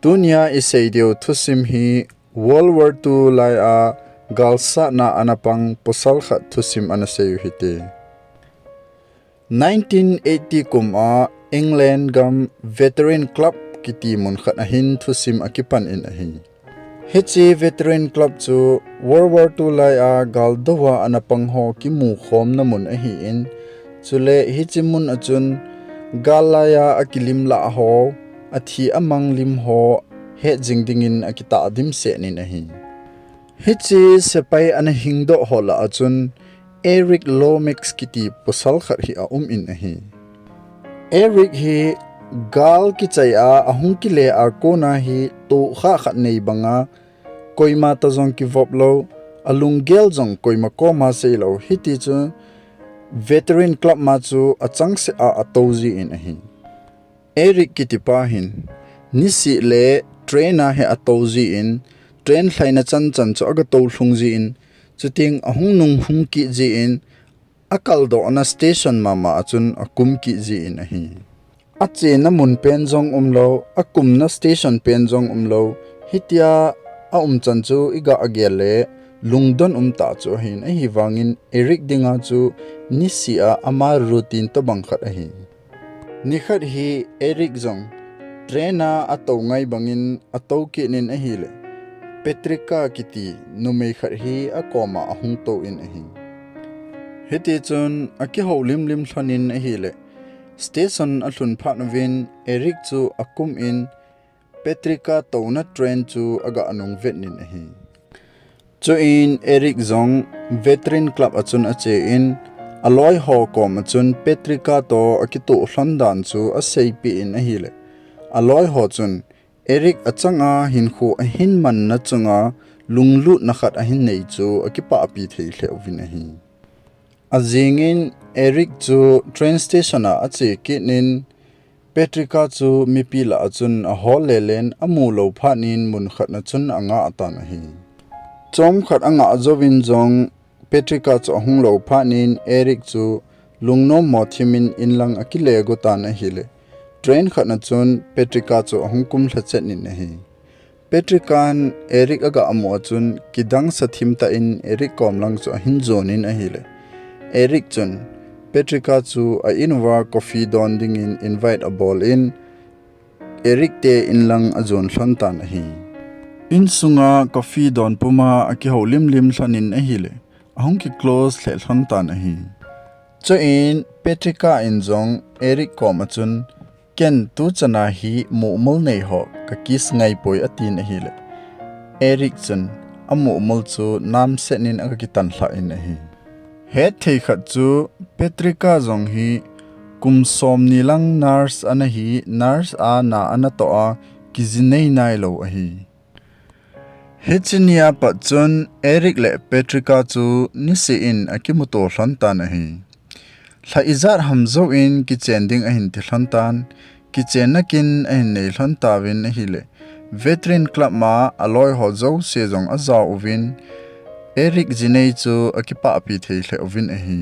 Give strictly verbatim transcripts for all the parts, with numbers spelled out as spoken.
Tunia isei diu thusim hi World War two lai a galsatna ana pang pasal khat thusim ana sei u hite. Nineteen eighty kum a England gam Veteran Club kiti mun khat ahin thusim akipan in ahi. Hiche Veteran Club chu World War two lai a gal dou a ana pang ho kimu khomna mun ahin, chule hiche mun a chun gal lai a akilim lah ho, athi amang lim ho het jing dingin akitah dimset in ahi. Hiche sepai ana hingdoh ho lah a chun Eric Lomax kiti pasal khat hi aum in ahi. Eric hi gal kichai a ahung kile a kona hi tohkhah khat nei banga, koima toh jong kivop lou, alunggel jong koima koma sei lou, hiti chun Veteran Club ma chu achangseh a atou jin ahi. Eric kiti pa hin nisih le train a hi atou jin, train lhaina chan chan chu aga tou lhung jin, chuteng ahung nung hung kit jin, akaldohna station mama a chun akum kit jin ahi. Achena mun pen jong umlou, akumna station pen jong umlou, hitia aum chan chu iga gel le lungdon um tah chu ahin, ahivangin Eric dinga chu nisih a ama routine tobang khat ahi. Nikhat hi Eric jong train a atou ngai bangin atou kit in ahile, Petrika kiti numei khat hi akoma ahung tou in ahi. Hiti chun akihoulim lim lhon in ahile, station alhun phat uvin Eric chu akum in, Petrika touna train chu aga nung vet in ahi. Chuin Eric jong Veteran Club a chun ache in, aloi ho kom a chun Petrika toh akitoh lhon dan chu aseipeh in ahile, aloi ho chun Eric achanga hinkho ahin manna chunga lunglutna khat ahin nei chu akipahpi thei lheh uvin ahi. Ajingin Eric chu train station a ache kit in, Petrika chu mipi lah a chun ahol lelen amu lou phat in mun khat na chun angah tan ahi. Chomkhat angah jouvin jong Petrika chu ahung lou phat in Eric chu lungnom mo thim in inlang akile go tan ahile, train khat na chun Petrika chu ahung kum lha chet in ahi. Petrika'n Eric aga mu a chun kidang sa thim tah in Eric kom lang chu ahin jon in ahile, Eric chun Petrika chu a in uva coffee don dingin invite abol in, Eric te inlang ajon lhon tan ahi. Insunga coffee don puma akihoulim lim lhon in ahile, ahung kiclose lheh lhon tan ahi. Chuin Petrika in jong Eric kom a chun, ken tuchana hi muhmul nei ho ka kiss ngai poi atin ahile, Eric chun amuhmul chu namset in aga kitan lhah in ahi. Hetthei khat chu Petrika jong hi kum somni lang nurse ana hi, nurse a na ana toh a, kiji nei nailou ahi. Hiche ni a pat chun Eric le Petrika chu nisih in akimuto lhon tan ahi. Lha ijat ham jouvin kichen ding ahin ti lhon tan, kichenna kin ahin nei lhon tauvin ahile, Veteran Club ma aloi ho jouse jong ajao uvin, Eric jinei chu akipahpi thei lheh uvin ahi.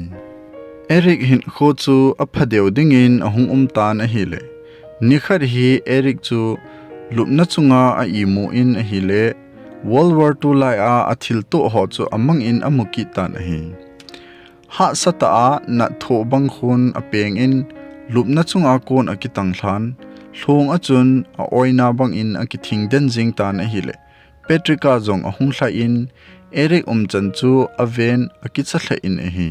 Eric hinkho chu apha deu dingin ahung um tan ahile, nikhat hi Eric chu lupna chunga a imu in ahile, World War two lai a athiltoh ho chu amang in amu kit tan ahi. Hahsa tah a natthoh bang khun apeng in, lupna chunga kon akitang lhan, lhong a chun a oina bangin akithing den jing tan ahile, Petrika jong ahung lhai in, Eric umchan chu aven akicha lheh in ahi.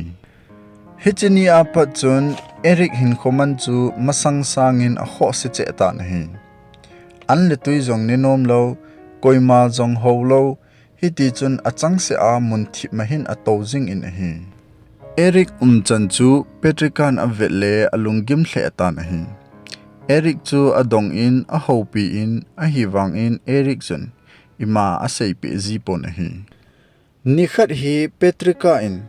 Hiche ni a pat chun Eric hinkho man chu masang sangin akhohse cheh tan ahi. An le tui jong nenom lou, koima jong hou lou, hiti chun achangseh a mun thip ma hin atou jing in ahi. Eric umchan chu Petrika'n avet le alunggim lheh tan ahi. Eric chu adong in, ahoupi in, ahivangin Eric chun ima aseipeh ji pon ahi. Nikhat hi Petrika in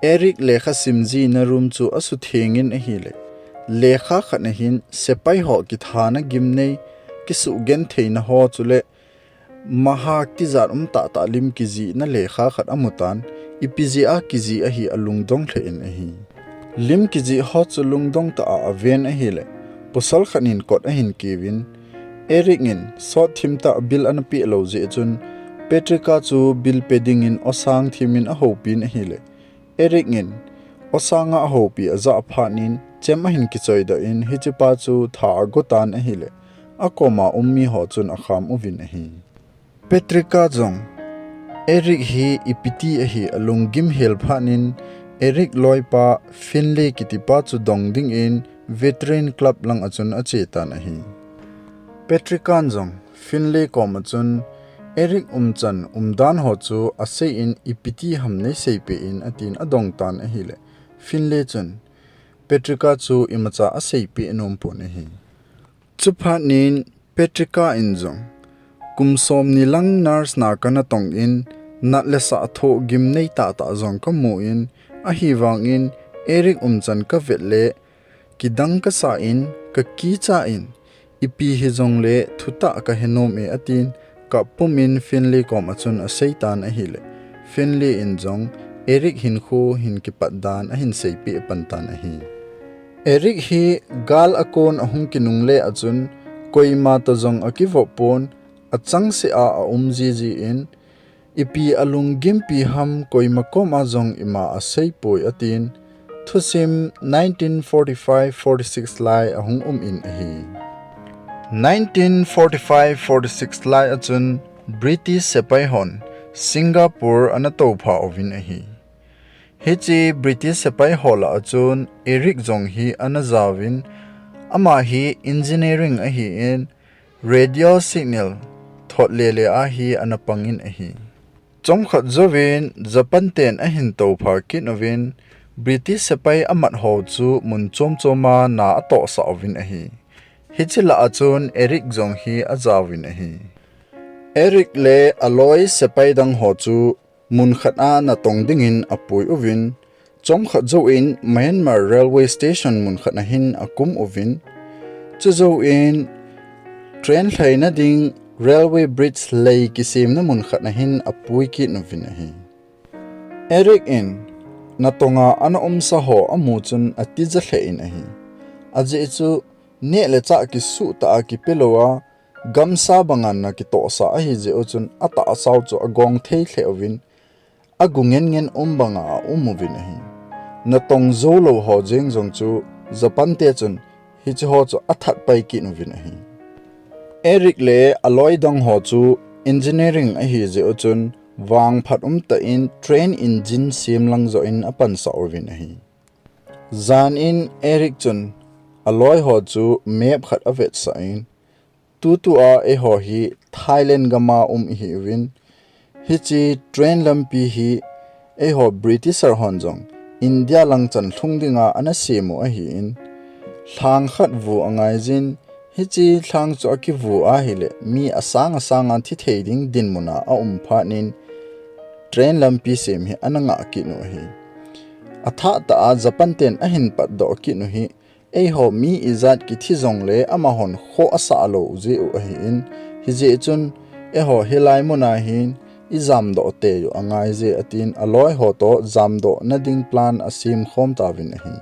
Eric lekha sim jina room chu asutheng in ahile, lekha khat na hin sepai ho kithana gimnei, kisugentheina ho chule maha tijat um tahtah lim kijihna lekha khat amu tan, ipi jeh a kijih ahi alungdong lheh in ahi. Lim kijih ho chu lungdong tah a aven ahile, pasal khat in kot ahin kiuvin, Eric in sot thim tah bill ana peh lou jeh chun, Petrika chu bill pe dingin awsang thimin ahoupin ahile, Eric in awsanga ahoupi ajah phat in chem ahin kichoidoh in hichepa chu tha agotan ahile, akoma um miho chun akham uvin ahi. Petrika jong Eric hi ipi ti ahi alunggim hel phat in, Eric loipa Finlay kitipa chu dong dingin Veteran Club langa chun achetan ahi. Petrika jong Finlay koma chun, Eric umchan umdan ho chu aseiyin, ipi ti ham neiseipeh in, atin adongtan ahile, Finlay chun Petrika chu imacha aseipeh nompon ahi. Chuphat in Petrika in jong, kum somni lang nurse na kana tongin, nat le sah thoh gimnei tahtah jong kamun, ahivangin Eric umchan kavet le kidang kasan, kakichan, ipi hijongle thutah kahe nome, atin, kap pumin Finlay koma chun aseitan ahile, Finlay in jong Eric hinkho hin kipat dan ahin seipeh pantan ahi. Eric hi gal akon ahung kinungle achun, koima toh jong akivop pon, achangseh a aum jijin, ipi alunggimpi ham koima koma jong ima aseipoi, atin, thusim nineteen forty-five forty-six lai ahung umin ahi. Nineteen forty-five forty-six lai achun British sepai hon Singapore ana toupha uvin ahi. Hiche British sepai ho lah achun Eric jong hi ana jaovin, ama hi engineering ahin, radio signal thot lele a hi ana pangin ahi. Chomkhat jouvin Japan ten ahin toupha kit uvin, British sepai amat ho chu mun chom choma na atohsah uvin ahi. Hiche lah achun Eric jong hi ajaovin ahi. Eric le aloi sepai dang ho chu munkhat a natong dingin apui uvin, chomkhat jouvin Myanmar railway station munkhat a hin akum uvin, chujouvin train lhaina ding railway bridge lei kisemna munkhat a hin apui kit uvin ahi. Eric in natonga ana umsa ho amu chun atija lheh in ahi. Ajeh chu neh le chah kisuh tah a kipe louva, gamsa banga na kitohsa ahi jeh u chun atahsau chu agong thei lheh uvin, agu ngen ngen um banga aum uvin ahi. Natong jou lou ho jeng jong chu Japan te chun hiche ho chu athat pai kit uvin ahi. Eric le aloi dang ho chu engineering ahi jeh u chun vangphat umtah in train engine sem lang joh in apansah uvin ahi. Jan in Eric chun aloi ho chu map khat avetsah in, tutua eiho hi Thailand gama um ihiuvin, hiche train lampi hi eiho Britisher hon jong India lang chan lhung dinga ana sem u ahin, lhang khat vu angaijin, hiche lhang chu akivu ahile mi asang asanga thi thei ding dinmuna aum phat in, train lampi sem hi ana ngah kit u ahi. Athah tah a Japan ten ahin patdoh kit u hi, eiho mi ijat kithi jongle amahon khoh asah lou jeh u ahin, hijeh chun eiho hilai muna hin ijamdoh tei u angaije, atin aloi ho toh jamdoh na ding plan asem khom tauvin ahi.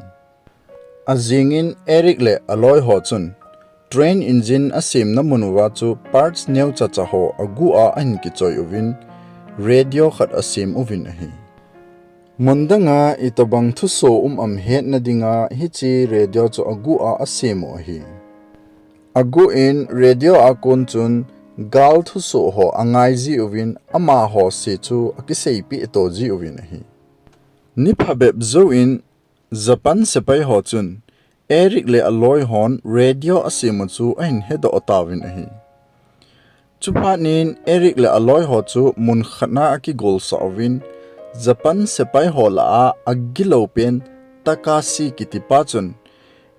Ajingin Eric le aloi ho chun train engine asemna mun uva chu parts neocha cha ho aguh a ahin kichoi uvin, radio khat asem uvin ahi. Mun danga itobang thuso um am hetna dinga hiche radio chu aguh a asem u ahi. Aguh in radio a kon chun gal thuso ho angai jiuvin, amaho se chu akiseipeh to jiuvin ahi. Ni phabep jouvin Japan sepai ho chun Eric le aloi hon radio asem u chu ahin hedoh tauvin ahi. Chuphat in Eric le aloi ho chu mun khat a akigolsah uvin, Japan sepai ho lah a agilou pen Takashi kitipa chun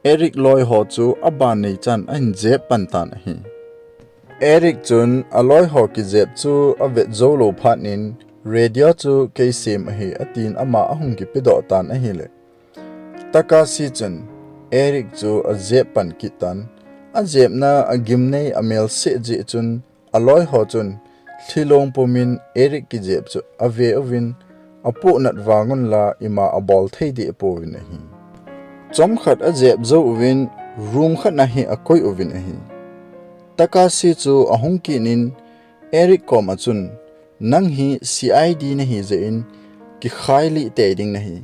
Eric loi ho chu aban neichan ahin jep pan tan ahi. Eric chun aloi ho kijep chu avet jou lou phat in, radio chu kei sem ahi, atin ama ahung kipedoh tan ahile, Takashi chun Eric chu ajep pan kit tan. Ajepna agimnei amelseh jeh chun aloi ho chun lhilong pumin Eric kijep chu ave uvin, apohnat vang unla ima abol thei deh pouvin ahi. Chomkhat ajep jou uvin, room khat a hi akoi uvin ahi. Takashi chu ahung kit in Eric koma chun, "Nang hi C I D nahi jeh in kikhailih tei ding nahi.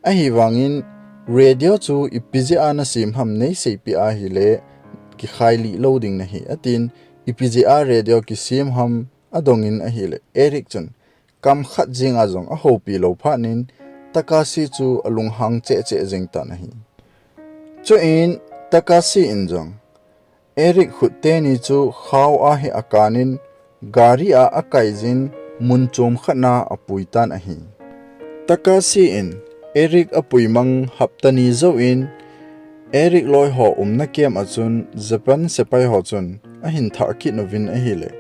Ahivangin radio chu ipi jeh a nasem ham neiseipeh ahile kikhailih lou ding nahi," atin, "Ipi jeh a radio kisem ham?" adongin ahile Eric chun, kam khat jenga jong ahoupi lou phat in Takashi chu alunghang cheh cheh jeng tan ahi. Chuin Takashi in jong Eric khut teni chu khao a hi akan in gari a akai jin mun chom khat na apui tan ahi. Takashi in Eric apui mang hapta ni jou in Eric loi ho umna kem a chun Japan sepai ho chun ahin thah kit uvin ahile,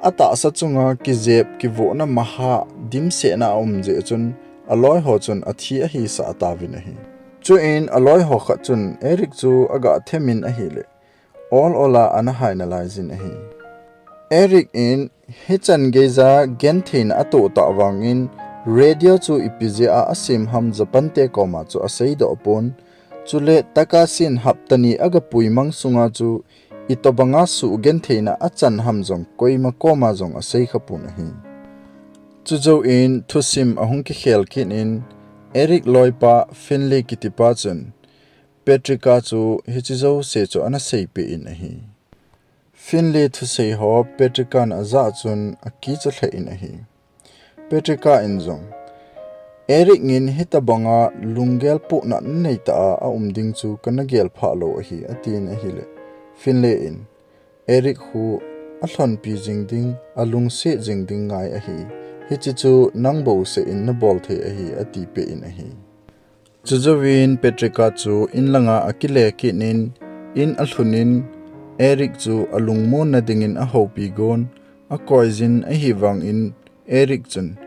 atahsa chunga kijep kivohna maha dimsetna aum jeh chun aloi ho chun athi ahisah tauvin ahi. Chuin aloi ho khat chun Eric chu aga them in ahile, ol ol a ana hai nalai jin ahi. Eric in hichan geija gentheina atoh tah vangin radio chu ipi jeh a asem ham Japan te koma chu aseidoh pon, chule Takashi in hapta ni aga pui mang sunga chu itobanga suhgentheina achan ham jong koima koma jong asei khapon ahi. Chujouvin thusim ahung kikhel kit in Eric loipa Finley kitipa chun Petrika chu hiche jouse chu ana seipeh in ahi. Finley thusei ho Petrika in ajah chun akicha lheh in ahi. Petrika in jong, "Eric in hitobanga lunggel pohnat neitah a aum ding chu kana gel phah lou ahi," atin ahile, Finley in, "Eric khu alhonpi jing ding, alungset jing ding ngai ahi. Hiche chu nang bouseh in nabol thei ahi," atipeh in ahi. Chujouvin Petrika chu in langa akile kit in, in alhun in, Eric chu alungmonna dingin ahoupi gon, akoijin ahivangin Eric chun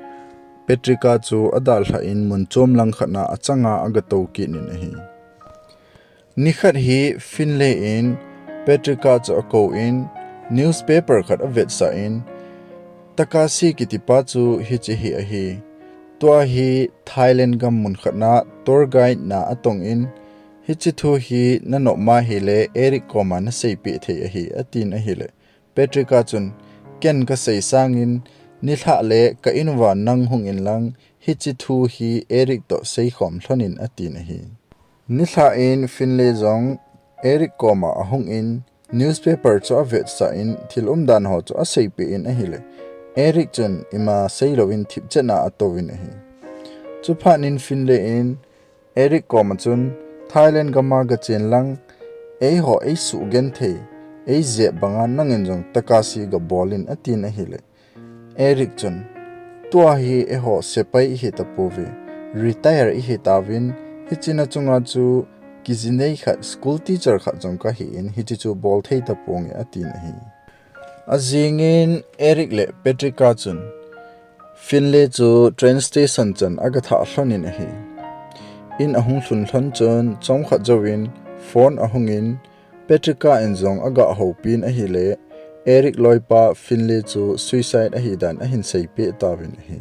Petrika chu adalhah in mun chom lang khat na achanga agatou kit in ahi. Nikhat hi Finley in Petrika chu akouvin newspaper khat avetsah in, "Takashi kitipa chu hiche hi ahi. Tua hi Thailand gam mun khat na tour guide na atong in, hiche thu hi nanop ma hile Eric koma naseipeh thei ahi," atin ahile, Petrika chun, "Ken kasei sangin nilhah le ka in uva nang hung in lang, hiche thu hi Eric toh seikhom lhon in," atin ahi. Nilhah in Finley jong Eric koma ahung in newspaper chu avetsah in thil umdan ho chu aseipeh in ahile, Eric chun ima seilouvin thipchet na atouvin ahi. Chuphat in Finley in Eric koma chun, "Thailand gama gachen lang, eiho eisuhgenthei, eijep banga nangin jong Takashi gabol in," atin ahile, Eric chun, "Tua hi eiho sepai ihi tapouve, retire ihi tauvin, hiche na chunga chu kijinei khat, school teacher khat jong kahi in, hiche chu bol thei taponge," atin ahi. Ajingin Eric le Petrika chun Finley chu train station chan agathah lhon in ahi. In ahung lhun lhon chun chomkhat jouvin phone ahung in, Petrika in jong aga houpin ahile, Eric loipa Finley chu suicide ahidan ahin seipeh tauvin ahi.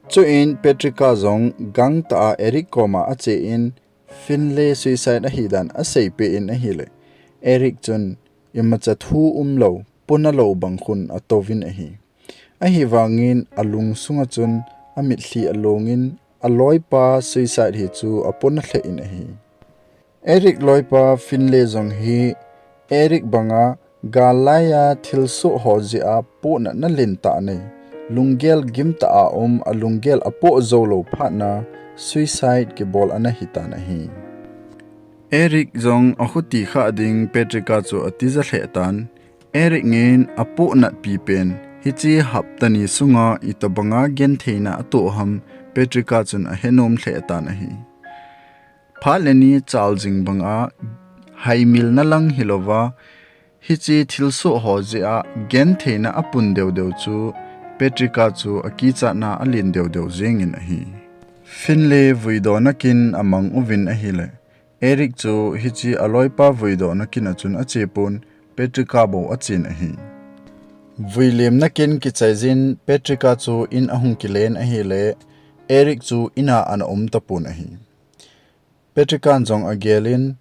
Chuin Petrika jong gangtah a Eric koma ache in, Finley suicide ahidan aseipeh in ahile, Eric chun imacha thu umlou, puna lou bang khun atouvin ahi. Ahivangin alungsunga chun amitlhi alongin aloipa suicide hi chu apona lheh in ahi. Eric loipa Finley jong hi Eric banga gal laiya thilsoh ho jeh a pohnatna lentah nei, lunggel gimtah a um, alunggel apoh joulou phatna suicide kibol ana hitan ahi. Eric jong akhuti khah ding Petrika chu atija lheh tan, Eric in apohnat pipen, hiche hapta ni sunga itobanga gentheina atoh ham Petrika chun ahenom lheh tan ahi. Phat le ni chal jing banga haimilna lang hilouva, hiche thilsoh ho jeh a gentheina apun deu deu chu Petrika chu akichatna alen deu deu jengin ahi. Finley vuidona kin amang uvin ahile, Eric chu hiche aloipa vuidona kin a chun achepon, Petrika bou achen ahi. Vuilemna kin kichaijin Petrika chu in ahung kilen ahile, Eric chu in a ana um tapon ahi. Petrika in jong agelin,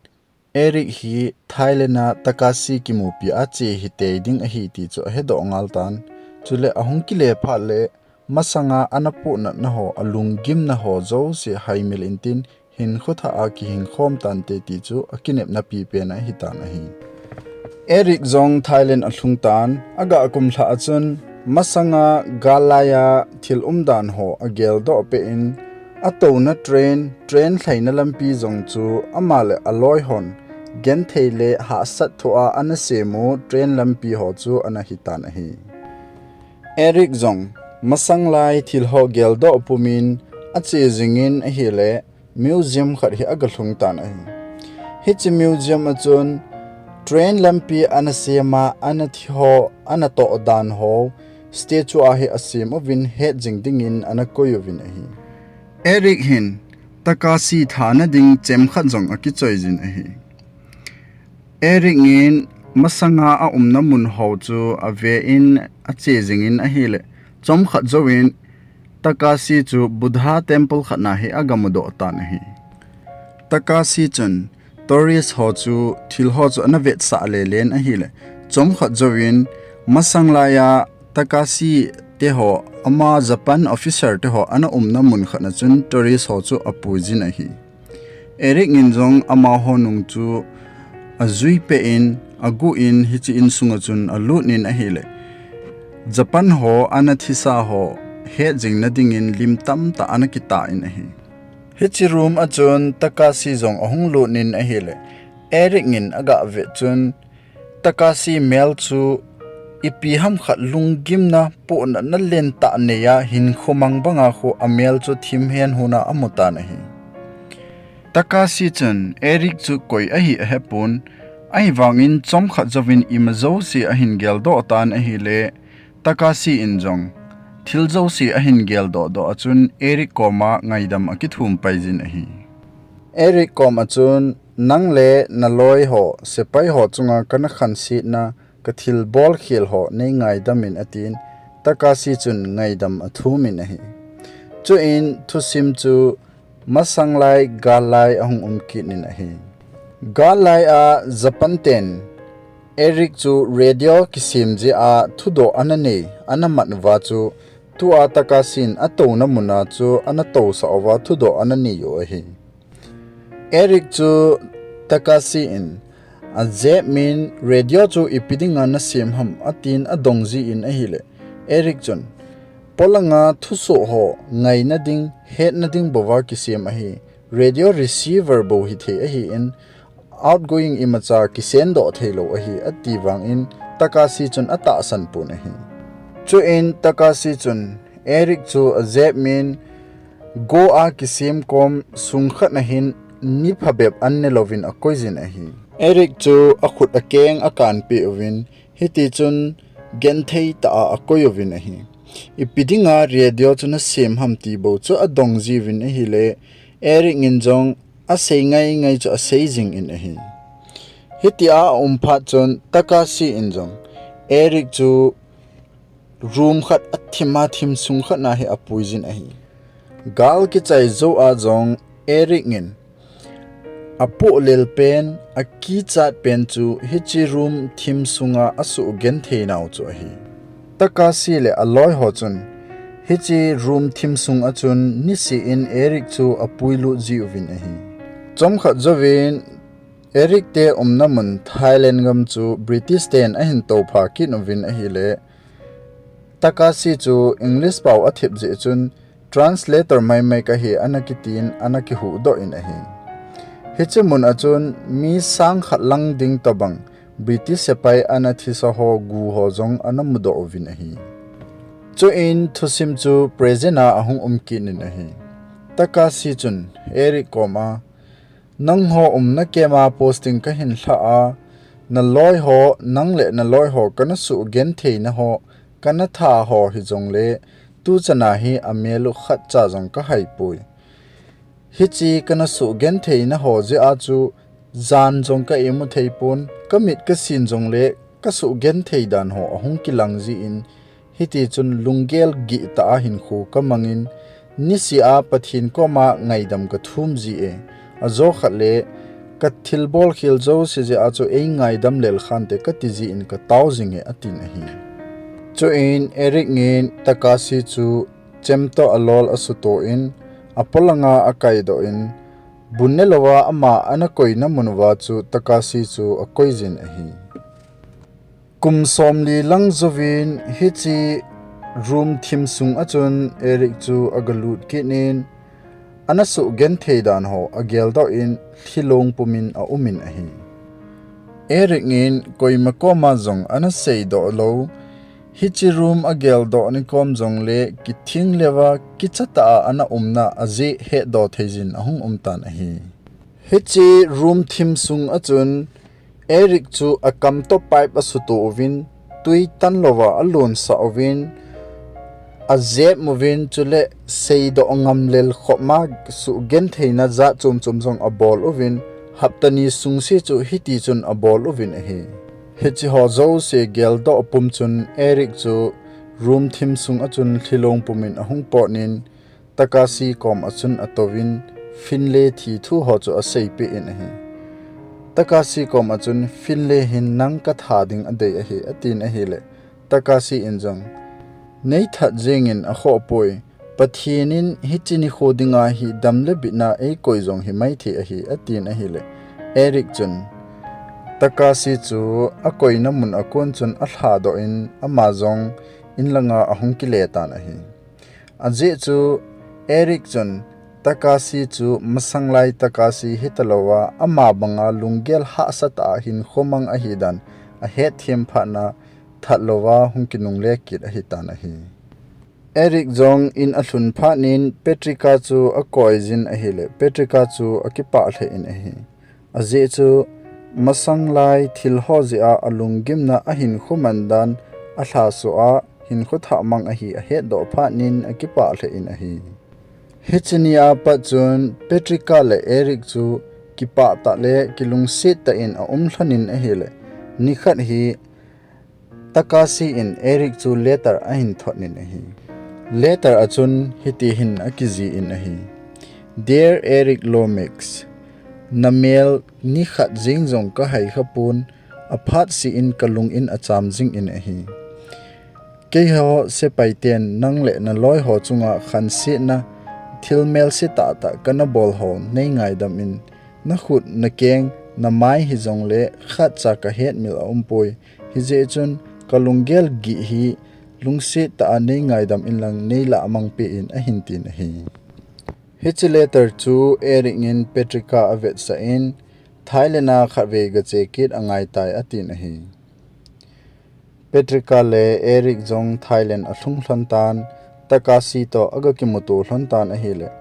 Eric hi Thailand a Takashi kimupi a che hitei ding ahi ti chu ahedoh ngal tan. Chule ahung kile phat le masanga ana puhnatna ho, alunggimna ho jouse haimil intin, hinkho thah a kihing khom tante ti chu akinepna pi pen ahitan ahi. Eric jong Thailand alhung tan, aga kum lhah a chun masanga gal lai a thil umdan ho ageldoh peh in, atouna train, train lhaina lampi jong chu ama le aloi hon genthei le hahsat thoh a ana sem u train lampi ho chu ana hitan ahi. Eric jong masang lai thil ho geldoh pumin ache jingin ahile museum khat hi aga lhung tan ahi. Hiche museum a chun train lampi ana sem a, ana thi ho, ana toh dan ho, statue a hi asem uvin het jing dingin ana koi uvin ahi. Eric hin Takashi thana ding chemkhat jong akichoi jin ahi. Eric in masanga aumna mun ho chu ave in ache jingin ahile, chomkhat jouvin Takashi chu Buddha temple khat na hi aga mudoh tan ahi. Takashi chun tourist ho chu thil ho chu ana vetsah lelen ahile, chomkhat jouvin masang lai a Takashi te ho, ama Japan officer te ho ana umna mun khat na chun tourist ho chu apui jin ahi. Eric in jong amaho nung chu ajui peh in, aguh in hiche insunga chun alut in ahile, Japan ho ana thisa ho het jingna dingin lim tamtah ana kitah in ahi. Hiche room a chun Takashi jong ahung lut in ahile, Eric in aga vet chun Takashi mel chu ipi ham khat lunggimna, puhnatna lentah nei a hinkho mang banga khu amel chu thim hen huna amu tan ahi. Takashi chun Eric chu koi ahi ahepon, ahivangin chomkhat jouvin ima jouse ahin geldoh tan ahile, Takashi in jong thil jouse ahin geldoh doh a chun Eric koma ngaidam akithum pai jin ahi. Eric koma chun, nang le naloi ho, sepai ho chunga kana khansetna, kathil bolkhel ho nei ngaidam in atin, Takashi chun ngaidam athum in ahi. Chuin thusim chu masang lai gal lai ahung um kit in ahi. Gal lai a Japan ten Eric chu radio kisem jeh a thudoh ana nei, ana mat uva chu tua Takashi in atouna mun a chu ana tousah uva thudoh ana nei u ahi. Eric chu Takashi in ajep in radio chu ipi dinga nasem ham atin adong jin ahile, Eric chun, polanga thusoh ho ngaina ding, hetna ding bouva kisem ahi, radio receiver bou hithei ahin, outgoing imacha kisendoh theilou ahi, ati vangin Takashi chun atahsan pon ahi. Chuin Takashi chun Eric chu ajep in go a kisem kom sung khat na hin ni phabep an ne louvin akoi jin ahi. Eric chu akhut akeng akanpeh uvin, hitichun genthei tah a akoi uvin ahi. Ipi dinga radio chu nasem ham ti bou chu adong jiuvin ahile, Eric in jong asei ngai ngai chu asei jing in ahi. Hitia aum phat chun Takashi in jong Eric chu room khat athim a thim sung khat na hi apui jin ahi. Gal kichai jou a jong Eric in apoh lel pen, akichat pen chu hiche room thim sunga asuh genthei nau chu ahi. Takashi le aloi ho chun hiche room thim sung a chun nisih in Eric chu apui lut jiuvin ahi. Chomkhat jouvin Eric te umna mun Thailand gam chu British ten ahin toupha kit uvin ahile, Takashi chu English pao athep jeh chun translator maimai kahi ana kitin ana kihuhdoh in ahi. Hiche mun a chun mi sang khat lang ding tobang British sepai ana thisa ho gu ho jong ana mudoh uvin ahi. Chuin thusim chu present a ahung um kit in ahi. Takashi chun Eric koma, nangho umna camp a posting kahin lhah a, naloi ho, nang le naloi ho kana suhgenthei na ho, kana tha ho hijongle, tuchan a hi amel u khatcha jong kahai poi. Hiche kana suhgenthei na ho jeh a chu, jan jong ka imu thei pon, kamit kasin jongle, kasuhgenthei dan ho ahung kilang jin, hitichun lunggel gihtah a hinkho kamangin, nisih a Pathen koma ngaidam kathum ji e, ajo khat le, Kathilbol khel jouse jeh a chu eingaidam lel khante kati jin katao jinge, atin ahi. Chuin Eric in Takashi chu chem toh alol asutoh in, apolanga akaidoh in, bu nelouva ama ana koina mun uva chu Takashi chu akoijin ahi. Kum somli lang jouvin hiche room thim sung a chun Eric chu agalut kit in, ana sugenthei dan ho ageldoh in, lhilong pumin aumin ahi. Eric in koima koma jong ana seidoh lou, hiche room ageldoh ni kom jongle kithing leuva kichatah a ana umna ajeh hetdoh theijin ahung umtan ahi. Hiche room thim sung a chun Eric chu akam toh pipe asutoh uvin, tui tanlouva alonsah uvin, ajep uvin, chule seidoh ngam lel khopma sugentheina jat chom chom jong abol uvin, hapta ni sungse chu hitichun abol uvin ahi. Hicheho jouse geldoh pum chun Eric chu room thim sung a chun lhilong pumin ahung pot in, Takashi koma chun atouvin, Finlay thi thu ho chu aseipeh in ahi. Takashi koma chun, Finlay hin nang katha ding adei ahi, atin ahile, Takashi in jong, Neithat jengin akhohpoi, Pathen in hiche nikho dinga hi dam le bitna eikoi jong himaithei ahi, atin ahile, Eric chun Takashi chu akoina mun a kon chun alhadoh in, ama jong inlanga ahung kile tan ahi. Ajeh chu Eric chun Takashi chu masanglai Takashi hitalouva, ama banga lunggel hahsatah a hinkho mang ahidan ahetthem phatna, thatlouva hung kinungle kit ahitan ahi. Eric jong in alhun phat in Petrika chu akoijin ahile, Petrika chu akipah lheh in ahi. Ajeh chu masanglai thil ho jeh a alunggimna, ahinkho mandan, alhaso a hinkho thah mang ahi ahetdoh phat in akipah lheh in ahi. Hiche nia pat chun Petrika le Eric chu kipah tah le kilungset tah in aum lhonin ahile, nikhat hi Takashi in Eric chu letter ahin thot in ahi. Letter a chun hiti hin akijih in ahi. Dear Eric Lomax, namel nikhat jeng jong kahai khapon, aphat seh in kalung in acham jingin ahi. Keiho sepaiten nang le naloi ho chunga khansetna, thil melse tahtah kana bol ho neingaidam in, nakhut, nakeng, namai hijongle khatcha kahetmil aumpoi, hijeh chun kalunggel gih hi lungset tah a neingaidam inlang neilah mangpeh in ahin tin ahi. Hiche letter chu Eric in Petrika avetsah in, Thailand a khatvei gache kit angaitai atin ahi. Petrika le Eric jong Thailand alhung lhon tan, Takashi toh agakimuto lhon tan ahile,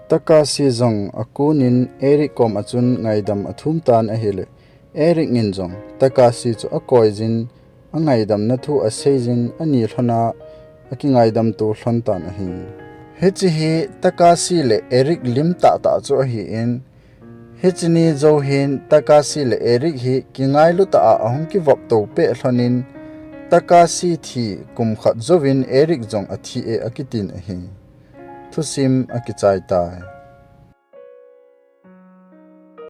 Takashi jong akon in Eric koma chun ngaidam athum tan ahile, Eric in jong Takashi chu akoijin, angaidamna thu aseijin, ani lhona akingaidamto lhon tan ahi. Hiche hi Takashi le Eric lim tahtah chu ahin, hiche ni jou hin Takashi le Eric hi kingailu tah a ahung kivopto peh lhonin, Takashi thi kum khat jouvin Eric jong athi e akitin ahi. Thusim akichai tai.